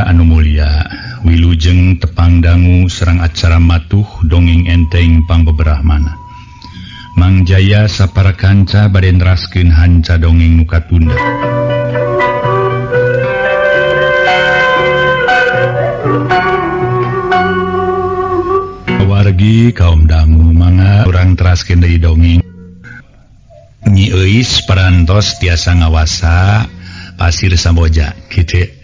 Kanca anu mulia, wilujeng tepang dangu serang acara matuh dongeng enteng pangbeberahmana. Mang Jaya sapara kanca bade neraskeun hanca dongeng nu katunda. Wargi kaum dangu mangga urang teraskeun deui dongeng. Nyi Euis parantos tiasa ngawasa Pasir Samboja kitu.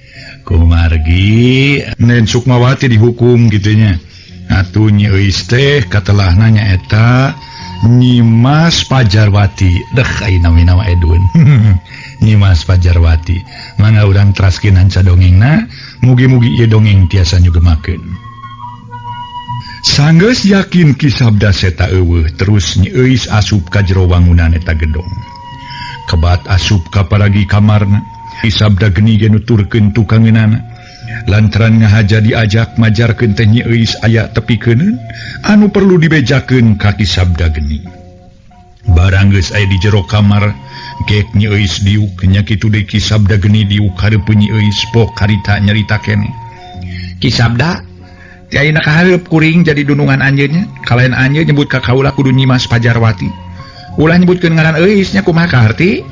Kumargi Nen Sukmawati dihukum gitunya. Atuh Nyi Euis teh katelahna nyaeta Nyimas Pajarwati. Deh ai nami-nama Edun. Nyimas Pajarwati. Mangga urang teraskeun hanca dongengna, mugi-mugi ieu dongeng tiasa nyugemakeun. Sanggeus yakin Ki Sabda Seta eueuh terus Nyi Euis asup ka jero wangunan eta gedong. Kebat asup ka paragi kamarna. Ki Sabda geni ge nuturkeun tukangeunana. Lantaran ngahaja diajak majarkeun teh Nyi Euis aya tepikeunun anu perlu dibejakeun ka Ki Sabda geni. Barang geus aya di jero kamar, gek Nyi Euis diuk nya kitu deui Ki Sabda geni diuk hareupeun Nyi Euis pok harita nyarita keneh. Ki Sabda, ti ayeuna ka hareup kuring jadi dunungan anjeunnya, kalayan anjeun nyebut ka kaula kudu Nyimas Pajarwati. Ulah nyebutkeun ngaran Euis nya kumaha kaharti?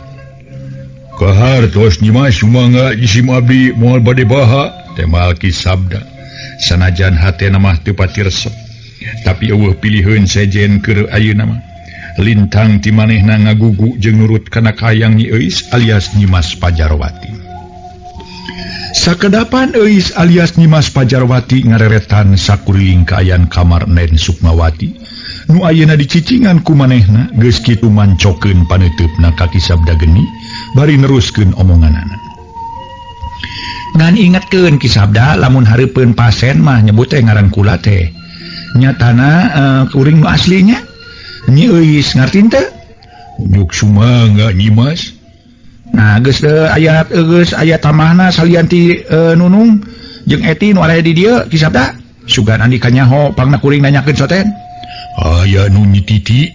Kahartos Nyimas sumangga jisim abdi moal bade baha temal Ki Sabda. Sanajan hatena mah teu pati resep, tapi eueuh piliheun sejen keur ayeuna mah. Lintang ti manehna ngagugu jeung nurut kana kahayang Nyi Euis alias Nyimas Pajarwati. Sakedapan Euis alias Nyimas Pajarwati ngareretan sakuriling kaayaan kamar Nen Sukmawati. Nu ayeuna dicicingan ku manehna geus kitu mancokeun paneuteup ka Ki Sabda geni bari neruskeun omonganana. Ngan ingetkeun Ki Sabda lamun hareupeun pasen mah nyebut teh ngaran kula teh. Nyatana kuring nu aslinya Nyi Euis ngarti teu? Unjuk sumangga Nyimas. Nah geus aya geus aya tamahna salian ti Nunung jeung Eti nu aya di dieu Ki Sabda. Sugan Andika nyaho pangna kuring nanyakeun soten. Aya nu Nyi Titi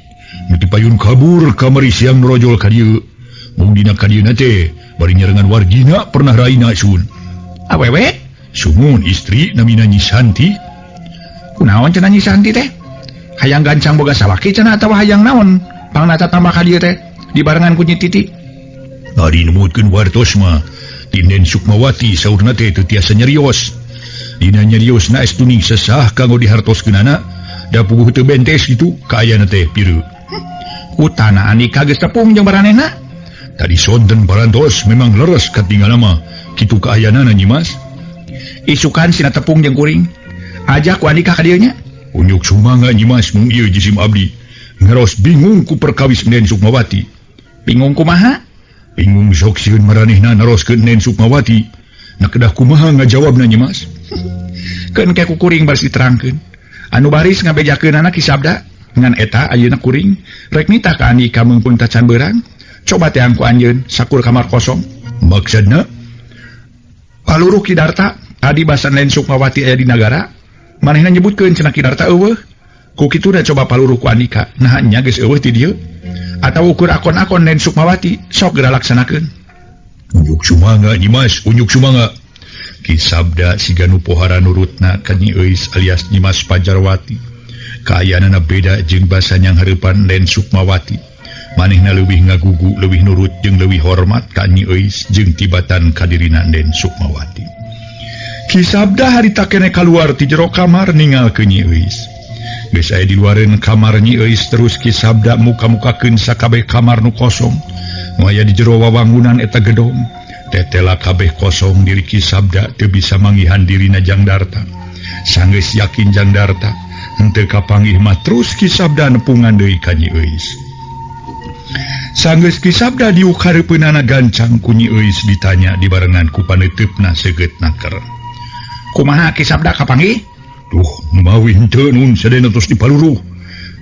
nu dipayun kabur kamari siang norojol ka dieu. Mung dina ka dieuna teh bari nyarengan wargina pernah raina sun. Awewe? Sumun istri namina Nyi Santi. Kunaon cenah Nyi Santi teh? Hayang gancang boga salaki cenah atawa hayang naon? Pangna tatambah ka dieu teh dibarengan ku Nyi Titi. Ari numutkeun wartos mah Tinden Sukmawati saurna teh teu tiasa nyarios. Dina nyariosna estuning sesah kanggo dihartoskeunana. Da puguh teu bentes kitu kaayana teh pireuk. Kutana Andika geus tepung jeung baranehna. Tadi sonten parantos memang leres katinggalna mah kitu kaayanana Nyimas. Isukan sina tepung jeung kuring. Ajak ku Andika ka dieu nya. Unjuk sumangga Nyimas mung ieu jisim abdi. Ngeros bingung ku perkawis Nen Sukmawati. Bingung kumaha? Bingung sok sieun maranehna naroskeun Nen Sukmawati. Na kedah kumaha ngajawabna Nyimas? Keun ke ku kuring baris diterangkeun. Anu baris ngabejakeunana Ki Sabda ngan eta ayeuna kuring rek nitah ka Andika meungpeung tacan beurang. Coba teang ku anjeun sakur kamar kosong. Maksudna? Paluruh Ki Darta tadi basan Nen Sukmawati aya di nagara. Manehna nyebutkeun cenah Ki Darta eueuh. Ku kituna coba paluruh ku Andika. Nah nya geus eueuh ti dieu. Atawa ukur akon-akon Nen Sukmawati sok geura laksanakeun. Unjuk sumangga Nyimas, unjuk sumangga. Ki Sabda siga nu pohara nurutna ka Nyi Euis alias Nyimas Pajarwati. Kaayaanana beda jeung basa nyanghareupan Nen Sukmawati. Manehna leuwih ngagugu, leuwih nurut jeung leuwih hormat ka Nyi Euis jeung tibatan ka dirina Nen Sukmawati. Ki Sabda harita keneh kaluar ti jero kamar ningalkeun Nyi Euis. Geus aya di luareun kamar Nyi Euis terus Ki Sabda muka-mukakeun sakabeh kamar nu kosong. Nu aya di jero wawangunan eta gedong. Tetela kabeh kosong diri Ki Sabda teu bisa manggihan dirina Jang Darta. Sanggeus yakin Jang Darta henteu kapanggih mah terus Ki Sabda nepungan deui ka Nyi Euis. Sanggeus Ki Sabda diuk hareupeunana gancang ku Nyi Euis ditanya dibarengan ku paneuteup seugeut naker. Kumaha Ki Sabda kapanggih? Duh, mawi henteu nun sadayana tos dipaluruh.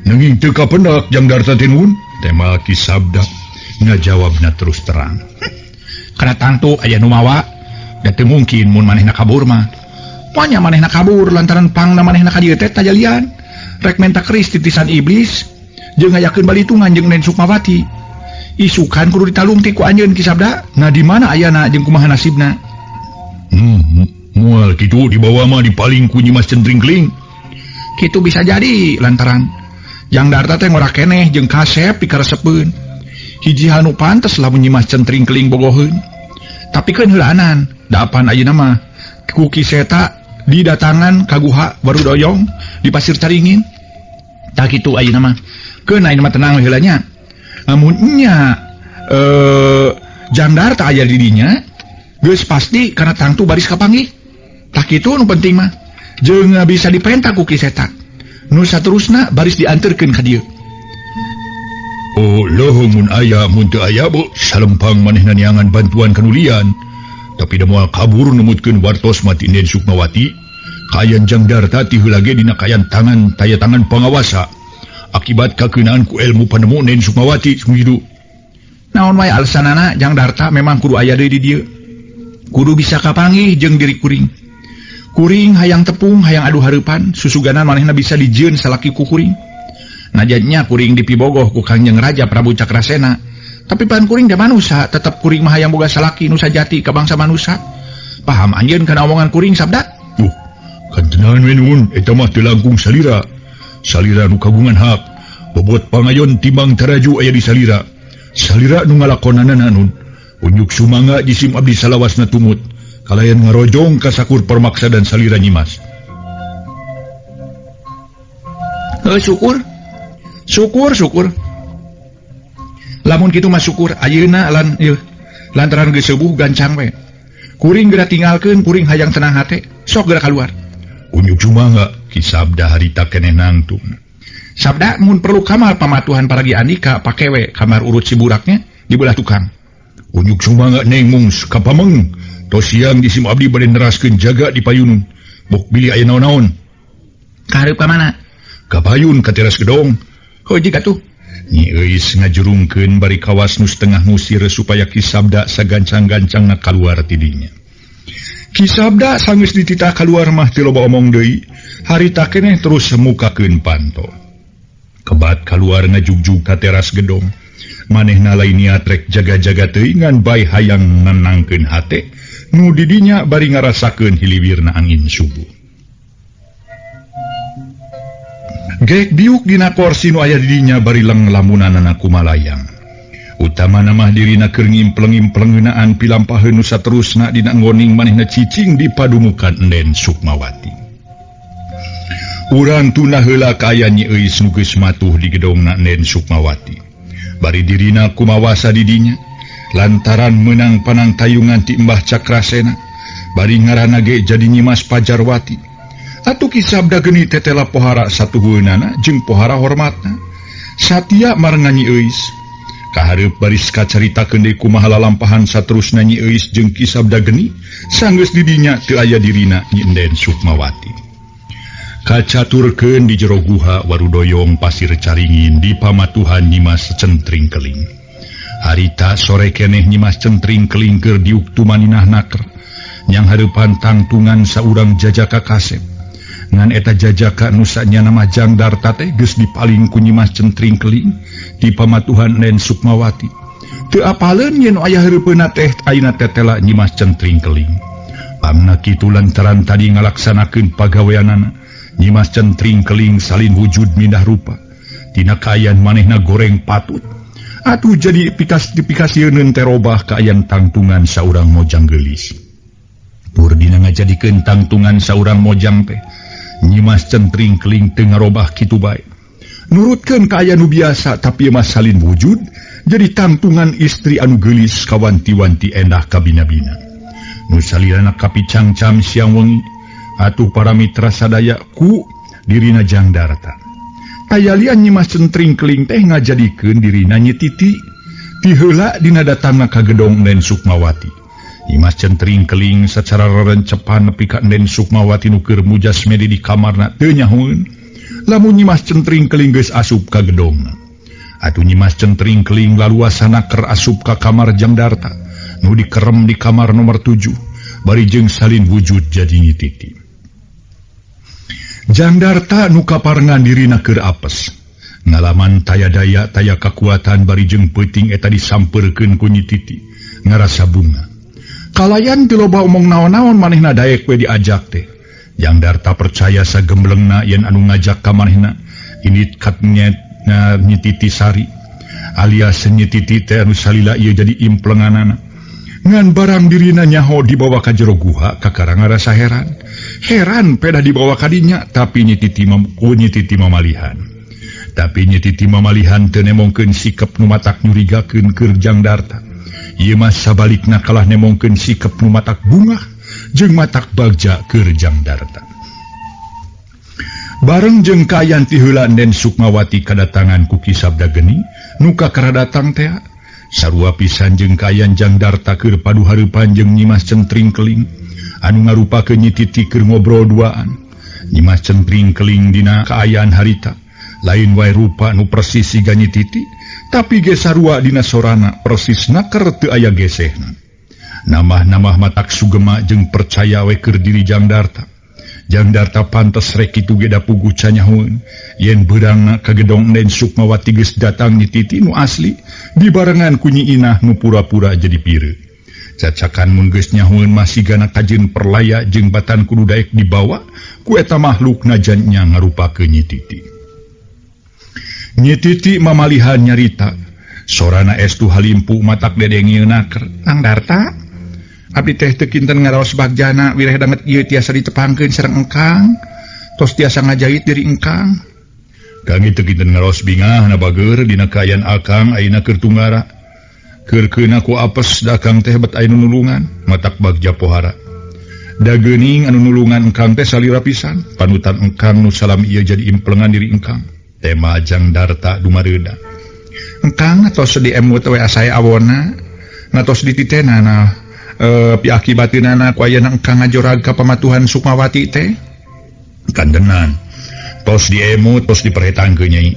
Nanging teu kapendak Jang Darta teh nun, temal Ki Sabda ngajawabna terus terang. Kana tangtu aya nu mawa, da teu mungkin mun manehna kabur mah. Ponya manehna kabur lantaran pangna manehna ka dieu teh tajalian. Rek menta keris titisan iblis jeung ngayakeun balitungan jeung Nen Sukmawati. Isukan kudu ditalungtik ku anjeun Ki Sabda. Nah di mana ayana jeung kumaha nasibna? Moal kitu dibawa mah dipaling ku Nyimas Centringkeling. Kitu bisa jadi lantaran Jang Darta teh ngora keneh jeung kasep pikaresepeun. Hiji hal nu pantes lamun Nyimas Centringkeling bogoheun. Tapi keun heulanan, dapan ayeuna mah ku Ki Seta didatangan ka guha Warudoyong di Pasir Caringin. Tah kitu ayeuna mah. Keun ayeuna mah tenang heula nya. Lamun nya Jang Darta aya di dinya, geus pasti kana tangtu baris kapanggih. Tah kitu nu penting mah. Jeung bisa dipenta ku Ki Seta. Nu saterusna baris dianterkeun ka dieu. Oh, leuheung mun aya mun teu aya bu salempang manehna neangan bantuan kanulian. Tapi da moal kabur numutkeun wartos mati Nden Sukmawati. Kaayaan Jang Darta ti heula ge dina kaayaan tangan taya tangan pangawasa. Akibat kakeunaan ku ilmu panemu Nden Sukmawati sunggidu. Naon wae alasanana Jang Darta memang kudu aya deui di dieu. Kudu bisa kapanggih jeung diri kuring. Kuring hayang tepung hayang adu hareupan susuganan manehna bisa dijieun salaki ku kuring. Najan kuring dipibogoh ku Kangjeng Raja Prabu Cakrasena. Tapi pan kuring da manusa, tetep kuring mah hayang boga salaki nu sajati ka bangsa manusa. Paham anjeun kana omongan kuring sabda? Kantenan we nuhun eta mah teu langkung salira. Salira nu kagungan hak. Bobot pangayon timbang taraju aya di salira. Salira nu ngalakonanana nun. Unjuk sumangga jisim abdi salawasna tumut. Kalayan ngarojong ka sakur permaksa dan salira Nyimas. Syukur. Syukur, syukur. Lamun kitu mah syukur ayeuna lan ieu lantaran geus seubuh gancang we. Kuring geura tinggalkeun, kuring hayang tenang hate, sok geura kaluar. Unjuk sumangga Ki Sabda harita keneh nangtung. Sabda mun perlu kamar pamatuhan paragi Andika pake we kamar urut si buraknya di belah tukang. Unjuk sumangga neng mung kapameng. Tos siang jisim abdi bade neraskeun jaga di payun. Bok bilih aya naon-naon. Kahareup ka mana? Ka payun ka teras gedong. Heuh jiga tuh. Nyi Euis ngajurungkeun bari kawas nu setengah ngusir supaya Ki Sabda sagancang-gancangna kaluar ti dinya. Ki Sabda sanggeus dititah kaluar mah teu loba omong deui, harita keneh terus mukakeun panto. Kebat kaluar ngajugjug ka teras gedong. Manehna lain niat rek jaga-jaga teuing ngan bae hayang nenangkeun hate nu di dinya bari ngarasakeun hiliwirna angin subuh. Gek diuk dina korsi nu aya di dinya bari leng lamunanana kumalayang. Utamana mah dirina keur ngimpleng-implengeunaan pilampaheun nu saterusna dina ngoning manehna cicing di padumukan Enden Sukmawati. Urang tuna heula kaayaan Nyi Euis nu geus matuh di gedongna Enden Sukmawati. Bari dirina kumawasa di dinya lantaran meunang panangtayungan ti Mbah Cakrasena bari ngaranna ge jadi Nyimas Pajarwati. Atuh Ki Sabda geni tetela pohara satuhueunana jeung pohara hormatna. Satia marengan Nyi Euis. Kahareup baris kacaritakeun deui kumaha lalampahan saterusna Nyi Euis jeung Ki Sabda geni sanggeus di dinya teu aya dirina Nyi Enden Sukmawati. Kacaturkeun di jero guha Warudoyong Pasir Caringin di pamatuhan Nyimas Centringkeling. Harita sore keneh Nyimas Centringkeling keur diuk tumaninah naker. Nyang hareupan tangtungan saurang jajaka kasep. Ngan eta jajaka nu sanyana mah Jang Darta teh geus dipaling ku Nyimas Centringkeling di pamatuhan Nen Sukmawati. Teu apaleun yen aya hareupeunna teh ayeuna tetela Nyimas Centringkeling. Pangna kitu lantaran tadi ngalaksanakeun pagaweanana. Nyimas Centringkeling salin wujud mindah rupa. Tina kaayaan manehna goreng patut. Atuh jadi pikas dipikasieun teh robah kaayaan tangtungan saurang mojang geulis. Pur dina ngajadikeun tangtungan saurang mojang teh. Nyimas Centringkeling teu ngarobah kitu bae. Nurutkeun kaayaan nu biasa tapi mah salin wujud jadi tangtungan istri anu geulis kawanti-wanti endah kabina-bina. Nu salirana kapicangcam siang wengi. Atuh para mitra sadaya ku dirina Jang Darta. Tayalian Nyimas Centringkeling teh ngajadikeun dirina Nyi Titi. Ti heula dina datangna ka gedong Nen Sukmawati. Nyimas Centringkeling sacara rerencepan nepi ka Nen Sukmawati nu keur mujas medi di kamarna teu nyahoeun. Lamun Nyimas Centringkeling geus asup ka gedongna. Atuh Nyimas Centringkeling laluasana keur asup ka kamar Jang Darta nu dikerem di kamar nomor 7 bari jeung salin wujud jadi Nyi Titi. Jang Darta nu kaparengan dirina keur apes. Ngalaman taya daya taya kakuatan bari jeung peuting eta disampeurkeun ku Nyi Titi ngarasa bunga. Kalayan teu loba omong naon-naon manehna daek we diajak teh. Jang Darta percaya sagemblengna yen anu ngajak ka manehna ini katnya Nyi Titi Sari alias Nyi Titi teh anu salila ieu jadi implenganana. Ngan barang dirina nyaho dibawa ka jero guha kakara ngarasa heran. Heran pedah dibawa ka dinya tapi Nyi Titi Nyi Titi mamalihan. Tapi Nyi Titi mamalihan teu nemongkeun sikep nu matak nyurigakeun keur Jang Darta. Ieu mah sabalikna kalah nemongkeun sikep nu matak bungah jeung matak bagja keur Jang Darta. Bareng jeung kaayaan ti heula Den Sukmawati kadatangan ku Ki Sabda Geni nu kakara datang teh. Sarua pisan jeung kaayaan Jang Darta keur padu hareupan jeung Nyimas Centring Keling anu ngarupakeun Nyi Titi keur ngobrol duaan. Nyimas Centring Keling dina kaayaan harita lain wae rupa nu persis siga Nyi Titi tapi ge sarua dina sorana persis naker teu aya gesehna. Namah-namah matak sugema jeung percaya we keur diri Jang Darta. Jang Darta pantes rek kitu ge da puguh canyahoeun yen beurangna ka gedong Den Sukmawati geus datang Nyi Titi nu asli dibarengan ku Nyi Inah nu pura-pura jadi pireut. Cacakan mun geus nyahoeun mah sigana kajeun perlaya jeung batan kudu daek dibawa ku eta makhluk najan nya ngarupakeun Nyi Titi. Nyi Titi mamalihan nyarita sorana estu halimpu matak dedengieun naker. Kang Darta, abdi teh teu kinten ngaraos bagjana wireh danget ieu tiasa ditepangkeun sareng engkang, tos tiasa ngajait diri engkang. Kang teu kinten ngaraos bingah na bageur dina kaayaan akang ayeuna keur tunggara. Keur keuna ku apes da akang teh bet aya nu nulungan, matak bagja pohara. Da geuning anu nulungan engkang teh salira pisan, panutan engkang nu salam ieu jadi implengan diri engkang. Tema Jang Darta dumareuda. Engkang tos di emut we saya awona, natos dititenana piakibatinana ku ayeuna engkang ngajorag ka pamatuhan Sukmawati teh. Kandenan tos diemut tos diperhetangkeun nyai.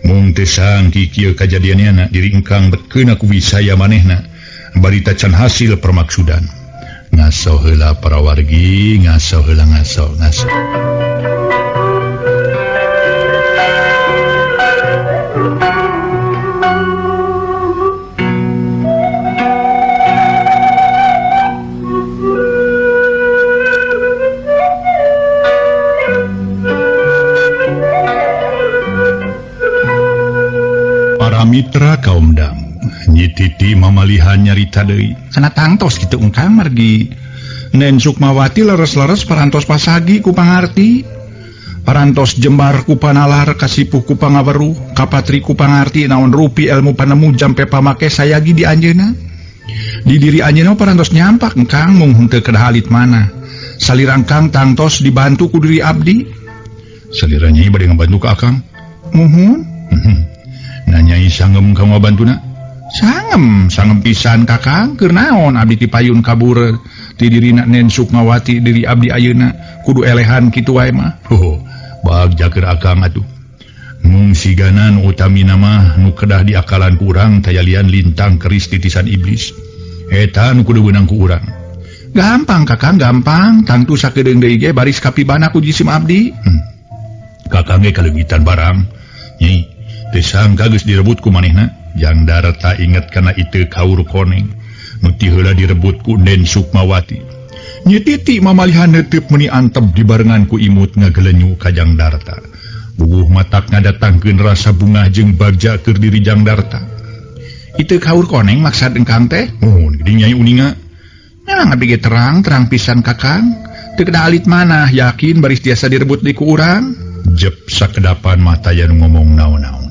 Mung teu sangki kieu kajadianna diri engkang bet keuna ku wisaya manehna barita can hasil permaksudan. Ngaso heula para wargi, ngaso heula ngaso ngaso. Mitra kaum dangu, Nyi Titi mamalihan nyarita deui. Kana tangtos kitu engkang margi Nen Sukmawati leres-leres parantos pasagi ku pangarti, parantos jembar ku panalar, kasipuh ku pangaweruh, kapatri ku pangarti naon rupi ilmu panemu jampe pamake sayagi di anjeunna. Di diri anjeunna parantos nyampak engkang mung henteu kedah alit mana. Salira engkang tangtos dibantu ku diri abdi. Salira nyai bade ngabantu ka akang. Muhun. Nanyai sangem ka ngabantuna? Sangem, sangem pisan kakang, keur naon abdi ti payun kabur ti dirina Nen Sukmawati diri abdi ayeuna kudu elehan kitu wae mah. Ho, bagja keur akang atuh. Mung siganan utamina mah nu kedah diakalan ku urang tayalian lintang keris titisan iblis. Eta nu kudu beunang ku urang. Gampang kakang, gampang, tangtu sakedeung deui ge baris kapibana ku jisim abdi. Kakang ge kaleungitan barang. Nyai teu sangka geus direbut ku manehna. Jang Darta inget kana itu kaur koneng nu ti heula direbut ku Den Sukmawati. Nyi Titi mamalihan neuteub meuni antep dibarengan ku imut ngagelenyu ka Jang Darta. Bubuh matak ngadatangkeun rasa bungah jeung bagja keur diri Jang Darta. Itu kaur koneng maksad engkang teh? Mun geuning nyai uninga. Memang abdi ge terang-terang pisan kakang. Teu kedah alit manah yakin baris tiasa direbut deui ku urang. Jep sakedapan mah taya nu ngomong naon-naon.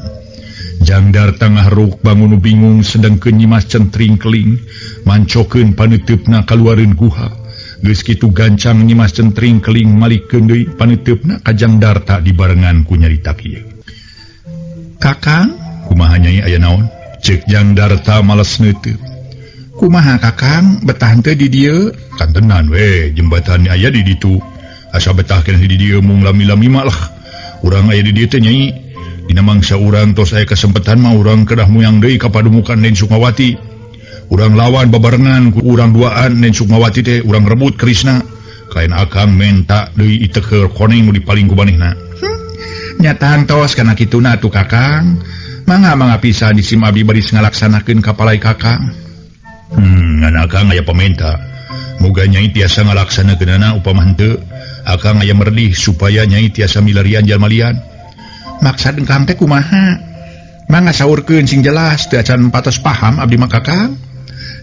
Jang Darta ngahruk bangun bingung sedengkeun Nyimas Centring Keling mancokeun paneuteup-na kaluareun guha. Geus kitu gancang Nyimas Centring Keling malikeun deui paneuteup-na ka Jang Darta dibarengan ku nyarita kieu. Kakang, kumaha nyai aya naon? Ceuk Jang Darta males neuteub. Kumaha kakang betah henteu di dieu? Kantenan we jembatan aya di ditu. Asa betah keneh di dieu mung lami-lami mah lah. Urang aya di dieu teh nyai. Dina mangsa urang tos aya kesempatan mah urang kedah muyang deui ka padumukan Nen Sukmawati. Urang lawan babarengan ku urang duaan Nen Sukmawati teh urang rebut kerisna. Kain akang menta deui itekeur koneng nu dipaling ku manehna. Nya tangtos kana kituna atuh kakang. Mangga mangga pisan disim abdi baris ngalaksanakeun kapalai kakang. Ngan akang aya pamenta. Muga Nyai tiasa ngalaksanakeunana upama henteu akang aya merdih supaya Nyai tiasa milarian jalma lian. Maksad engkang teh kumaha? Mangga saurkeun sing jelas teu acan patos paham abdi mah Kakang.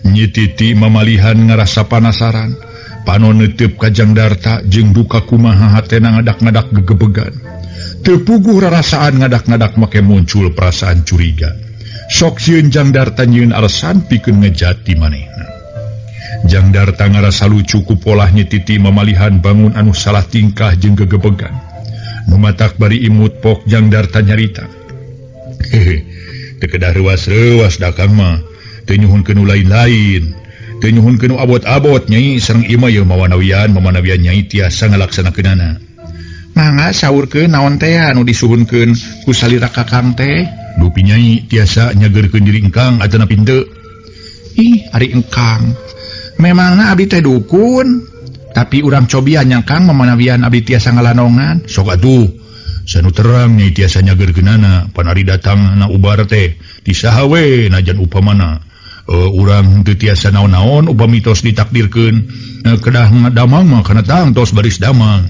Nyi Titi mamalihan ngarasa panasaran. Panon neuteup ka Jang Darta jeung duka kumaha hatena ngadak-ngadak gegebegan. Teu puguh rarasaan ngadak-ngadak make muncul perasaan curiga. Sok sieun Jang Darta nyieun alasan pikeun ngejati manehna. Jang Darta ngarasa lucu ku polah Nyi Titi mamalihan bangun anu salah tingkah jeung gegebegan. Nu matak bari imut pok Jang Darta nyarita. Hehe, teu kedah reuas-reuas da Kang mah. Teu nyuhunkeun nu lain-lain. Teu nyuhunkeun nu abot-abot Nyai sareng ieu mah yeuh mamanawian Nyai tiasa ngalaksanakeunana. Mangga saurkeun naon teh anu disuhunkeun ku salira Kakang teh? Dupi Nyai tiasa nyageurkeun diri engkang atanapi henteu? Ih, ari engkang. Memangna abdi teh dukun, tapi urang cobian nya Kang mamanawian abdi tiasa ngalanongan. Sok atuh, sanu terang Nyai tiasa nyageurkeunana, pan ari datang na ubar teh ti saha we najan upamana. Urang teu tiasa naon-naon upami tos ditakdirkeun kedah ngadamang mah kana tangtos baris damang.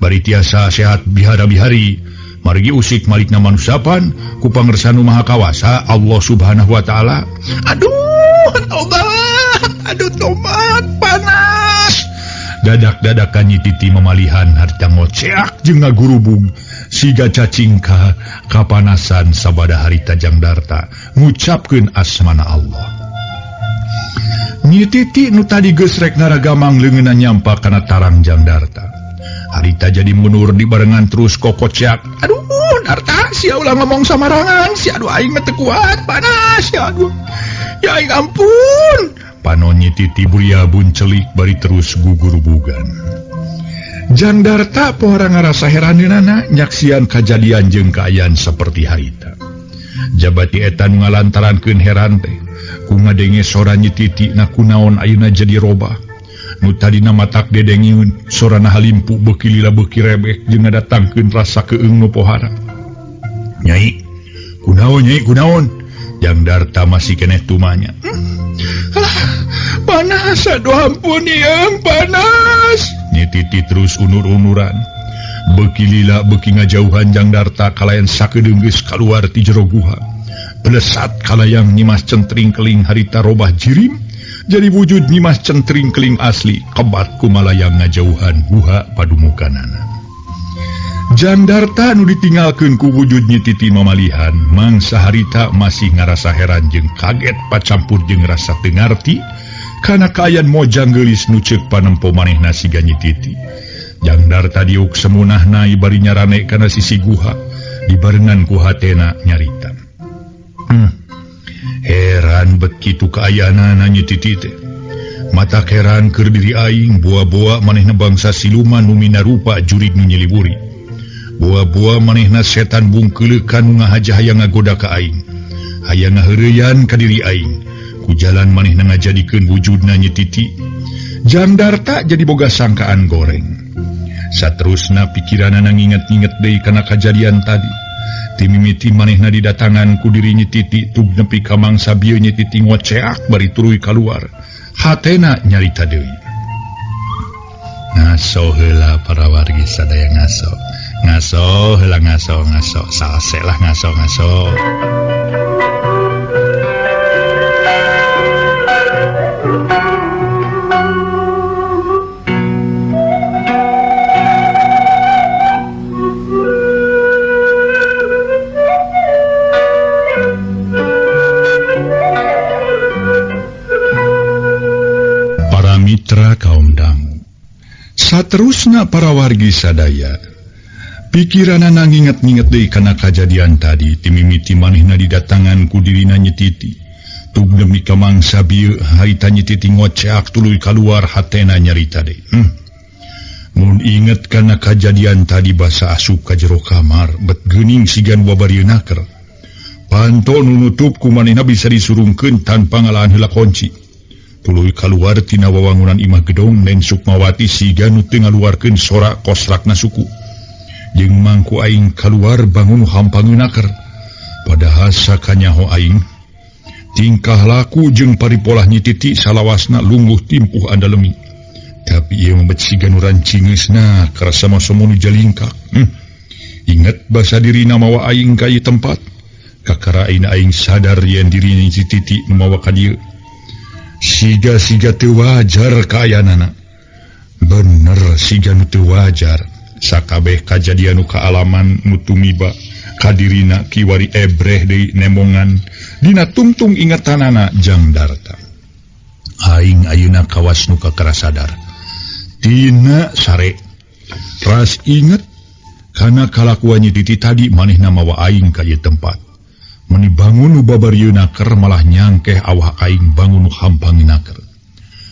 Bari tiasa sehat bihara-bihari. Margi usik malikna manusapan ku pangersa nu Maha Kawasa Allah Subhanahu wa taala. Aduh, tobat. Aduh, tobat panas. Dadak-dadakan Nyi Titi mamalihan harta ngoceak jeung ngagurubung siga cacing ka kapanasan sabada harita Jang Darta ngucapkeun asmana Allah. Nyi Titi nu tadi geus rek ngaragamang leungeunna nyampa kana tarang Jang Darta. Harita jadi mundur dibarengan terus kokoceak. Aduh, Darta, sia ulah ngomong samarangan, sia aduh aing mah teu kuat, panas, ya aduh. Ya aing ampun. Panon Nyi Titi buriabun celik bari terus gugurubugan. Jang Darta pohara ngarasa heraneunana nyaksian kajadian jeung kaayaan saperti harita. Jabati eta nu ngalantarankeun heran teh ku ngadenge sora Nyi Titi na kunaon ayeuna jadi robah. Nu tadina matak dedengiun sorana halimpu beuki lila beuki rebek jeung ngadatangkeun rasa keung nu pohara. Nyai, kunaon Nyai kunaon? Jang Darta masih keneh tumanya. Alah, panas, aduh ampun yang panas. Nyi Titi terus unur-unuran. Beuki lila beuki ngajauhan Jang Darta kalayan sakedeung geus kaluar ti jero guha. Pelesat kalayang Nyimas Centring Keling harita robah jirim jadi wujud Nyimas Centring Keling asli kebat kumalayang ngajauhan guha padumukanana. Jang Darta nu ditinggalkeun ku wujud Nyi Titi mamalihan mangsa harita masih ngarasa heran jeung kaget pacampur jeung rasa teu ngarti kana kaayaan mojang geulis nu ceuk panempo manehna siga Nyi Titi. Jang Darta diuk semunahna bari nyarane kana sisi guha dibarengan ku hatena nyarita. Heran bet kitu kaayaanana Nyi Titi teh. Mata heran keur diri aing boa-boa manehna bangsa siluman nu minarupa jurig nu nyiliwuri. Boa-boa manehna setan bungkeuleukan nu ngahaja hayang ngagoda ka aing. Hayang ngaheureyan ka diri aing. Ku jalan manehna ngajadikeun wujudna Nyi Titi. Jang Darta jadi boga sangkaan goreng. Saterusna pikiranana nginget-nginget deui kana kajadian tadi. Timimiti manehna didatangan ku diri Nyi Titi tug nepi ka mangsa bieu Nyi Titi ngoceak bari tuluy kaluar. Hatena nyarita deui. Ngaso heula para wargi sadaya ngaso. Ngaso heula ngaso ngaso salse lah ngaso ngaso. Para mitra kaum dangu. Saterusna para wargi sadaya. Pikiranana nginget-nginget deui kana kajadian tadi timimiti manehna didatangan ku dirina Nyi Titi. Tug demi ka mangsa bieu harita Nyi Titi ngoceak tuluy kaluar hatena nyarita deui. Mun inget kana kajadian tadi basa asup ka jero kamar bet geuning sigan wabarieun naker. Panto nu nutup ku manehna bisa disurungkeun tanpa ngalaan heula kunci. Tuluy kaluar tina wawangunan imah gedong Nen Sukmawati siga nu teu ngaluarkeun sora kosrakna suku. Jeung mangku aing kaluar bangun hampangeun naker. Padahal sakanyaho aing tingkah laku jeung paripolah Nyi Titi salawasna lungguh timpuh andalemi. Tapi ieu mah siga nu rancingeusna karasa mah somo nu jalingkak. Ingat basa dirina mawa aing ka ieu tempat. Kakara aing aing sadar yen dirina si Titi nu mawa ka dieu. Siga-siga teu wajar kaayaanana. Bener siga nu teu wajar. Sakabeh kajadian nu kaalaman nu tumiba kadirina kiwari ebreh deui nemongan dina tungtung ingetanana Jang Darta. Aing ayeuna kawas nu kakara sadar. Tina sare ras inget kana kalakuan Nyi Titi tadi manehna mawa aing ka ieu tempat. Meni bangun nu babarieun naker malah nyangkeh awah aing bangun nu hampang naker.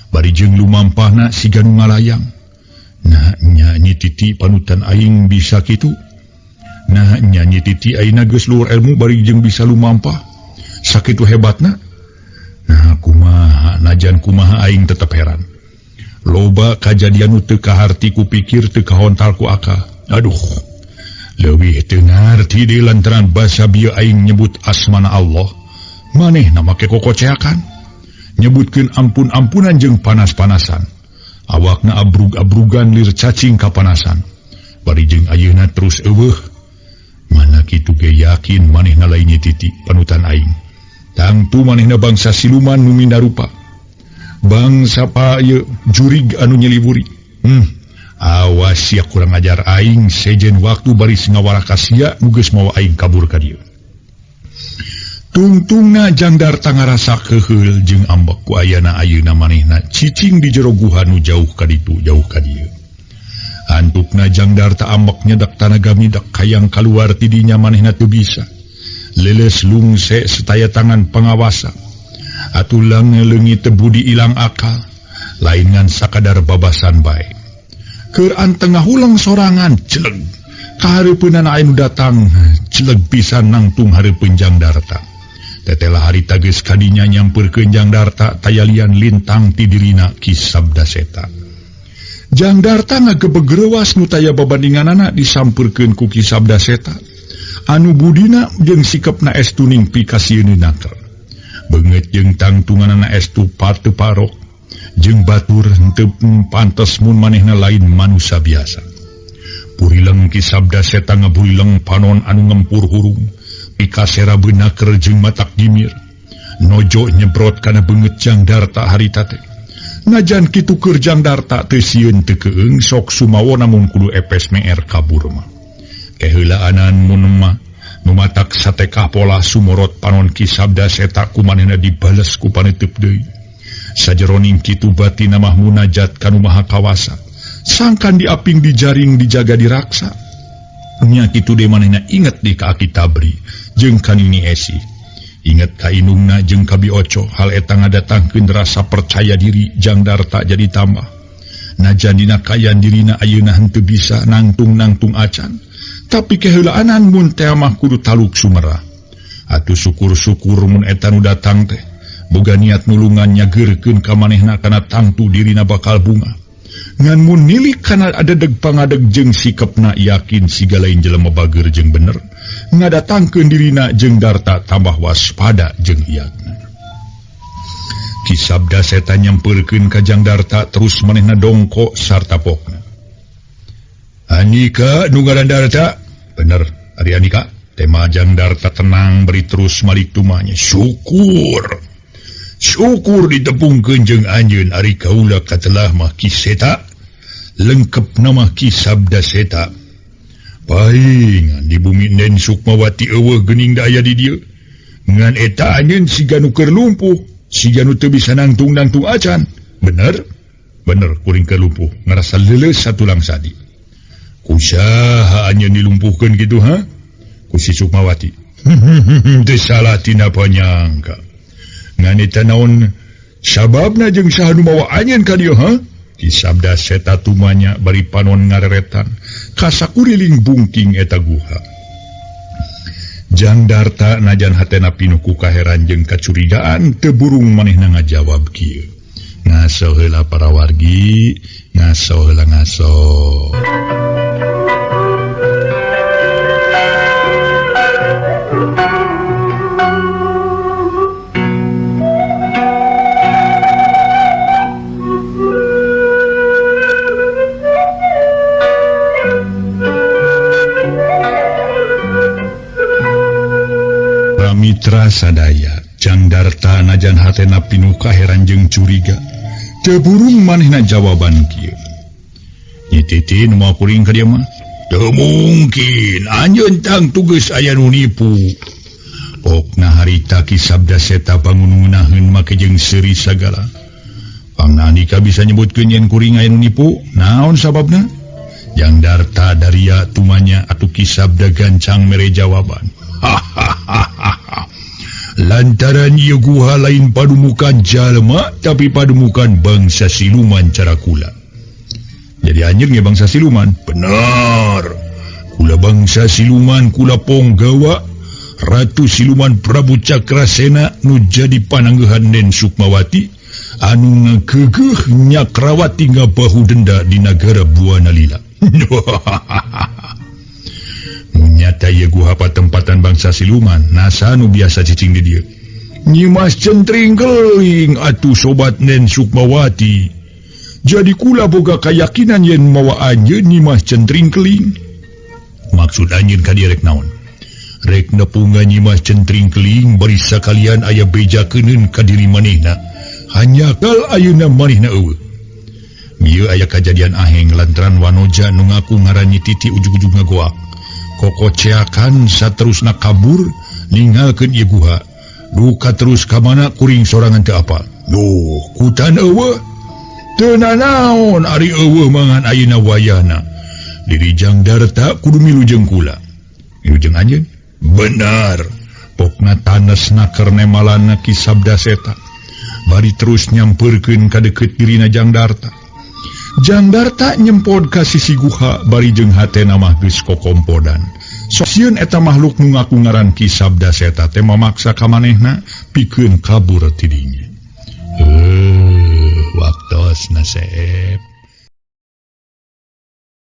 Bari jeung lumampahna siga nu ngalayang. Nah nya Nyi Titi panutan aing bisa kitu. Nah nya Nyi Titi ayeuna geus luhur ilmu bari jeung bisa lumampah. Sakitu hebatna. Nah kumaha najan kumaha aing tetep heran. Loba kajadian nu teu kaharti ku pikir teu kahontal ku akal. Aduh. Leuwih teu ngarti deui lantaran basa bieu aing nyebut asmana Allah. Manehna make kokoceakan. Nyebutkeun ampun-ampunan jeung panas-panasan. Awakna abrug-abrugan lir cacing kapanasan. Bari jeung ayeuna terus eueuh. Mana kitu ge yakin manehna lain Nyi Titi panutan aing. Tangtu manehna bangsa siluman nu minda rupa. Bangsa pa ieu jurig anu nyeliwuri. Awas sia kurang ajar aing sejen waktu baris ngawaraka sia nu geus mawa aing kabur ka dieu. Tungtungna Jang Darta ngarasa keuheul jeung ambek ku ayana ayeuna manehna cicing di jero guha nu jauh ka ditu jauh ka dieu. Antukna Jang Darta ambek nyedak tanaga midak hayang kaluar ti dinya manehna teu bisa. Leles lungse setaya tangan pengawasa. Atulang leungit teu budi ilang akal, lain ngan sakadar babasan bae. Keur antengah ulang sorangan celeg kahareupeunana anu datang celeg pisan nangtung hareupeun Jang Darta. Tetela harita geus kadinya nyampeurkeun Jang Darta tayalian lintang ti dirina Ki Sabda Seta. Jang Darta ngagebeg reuas nu taya babandinganana disampeurkeun ku Ki Sabda Seta. Anu budina jeung sikepna estu ning pikasieun naker. Beungeut jeung tangtunganana estu patu parok jeung batur henteu pantes mun manehna lain manusia biasa. Purileng Ki Sabda Seta ngaburileng panon anu ngempur hurung, pikasera beunaker jeung matak gimir. Nojo nyebrot kana beungeut Jang Darta harita teh. Najan kitu keur Jang Darta teu sieun teu keung sok sumawa namun kudu epes meer kabur mah. Keheulaanan mun mah nu matak satekah pola sumorot panon Ki Sabda Seta ku manehna dibales ku paneuteub deui. Sajeroning kitu batina mah munajat kanu Maha Kawasa. Sangkan diaping dijaring dijaga diraksa. Nya kitu deui manehna inget di ka Aki Tabri jeung ka Nini Esi. Inget ka indungna jeung ka Bi Oco, hal eta ngadatangkeun rasa percaya diri Jang Darta jadi tambah. Najan dina kayan dirina ayeuna henteu bisa nangtung-nangtung acan. Tapi keheulaanan mun teh mah kudu taluk sumerah. Atuh syukur-syukur mun eta nu datang teh boga niat nulungan nyageurkeun ka manehna kana tangtu dirina bakal bunga. Ngan mun nilik kana adedeg pangadeg jeung sikepna yakin siga lain jelema bager jeung bener, ngadatangkeun dirina jeung Darta tambah waspada jeung iatna. Ki Sabda Seta nyampeurkeun ka Jang Darta terus manehna dongko sarta pokna. Anika nu ngaran Darta, bener ari Anika, tema Jang Darta tenang beri terus malik tumanya. Syukur. Syukur ditepungkeun jeung anjeun ari kaula katelah mah Ki Seta, lengkep nama Ki Sabda Seta. Paingan di bumi Nen Sukmawati eueuh geuning da aya di dieu. Ngan eta anjeun siga nu keur lumpuh, siga nu teu bisa nangtung-nangtung acan. Bener? Bener kuring keur lumpuh, ngarasa leuleus satulang sadi. Kusaha anjeun dilumpuhkeun kitu ha? Ku si Sukmawati. Teu salah tina panyangka. Ngan eta naon sababna jeung saha nu mawa anjeun ka dieu ha? Ki Sabda Seta tumanya bari panon ngareretan kasakuriling bungking eta guha. Jang Darta najan hatena pinuh ku kaheran jeung kacurigaan teu burung manehna ngajawab kieu. Ngaso heula para wargi, ngaso heula ngaso. Para mitra sadaya, Jang Darta najan hatena pinuh kaheran jeung curiga. Teu burung manehna jawaban kieu. Nyi Titi nu mawa kuring ka dieu mah? Teu mungkin, anjeun tangtu geus aya nu nipu. Pokna harita Ki Sabda Seta bangun ngeunaheun make jeung seuri sagala. Pangna andika bisa nyebutkeun yen kuring aya nu nipu, naon sababna? Jang Darta daria tumanya atuh Ki Sabda gancang mere jawaban. Hahaha. Lantaran ieu guha lain padumukan jalma tapi padumukan bangsa siluman cara kula. Jadi anjeun ge bangsa siluman? Benar. Kula bangsa siluman, kula ponggawa Ratu Siluman Prabu Cakrasena nu jadi pananggehan Den Sukmawati anu ngagegeuh Nyakrawati ngabahu denda di nagara Buana Lila. Nyata ieu guha patempatan bangsa siluman, nasa nu biasa cicing di dieu. Nyimas Centring Keling atuh sobat Nen Sukmawati. Jadi kula boga kayakinan yen mawa anjeun Nyimas Centring Keling. Maksud anjeun ka dieu rek naon? Rek nepungan Nyimas Centring Keling bari sakalian aya beja keuneun ka diri manehna. Hanjakal ayeuna manehna eueuh. Ieu aya kajadian aheng lantaran wanoja nu ngaku ngaran Nyi Titi ujug-ujug ngagoak. Kokoceakan saterusna kabur ninggalkeun ieu guha. Duka terus ka mana kuring sorangan teu apal. Duh, kutan eueuh. Teu nanaon ari eueuh mangan ayeuna wayahna. Diri Jang Darta kudu milu jeung kula. Milu jeung anjeun? Benar. Pokna tanesna keur nemalanna Ki Sabda Seta. Bari terus nyampeurkeun ka deukeut dirina Jang Darta. Jang Darta nyempod ka sisi guha bari jeung hatena mah geus kokompodan. Sok sieun eta makhluk nu ngaku ngaran Ki Sabda Seta teh mamaksa ka manehna pikeun kabur ti dinya. Waktosna seep.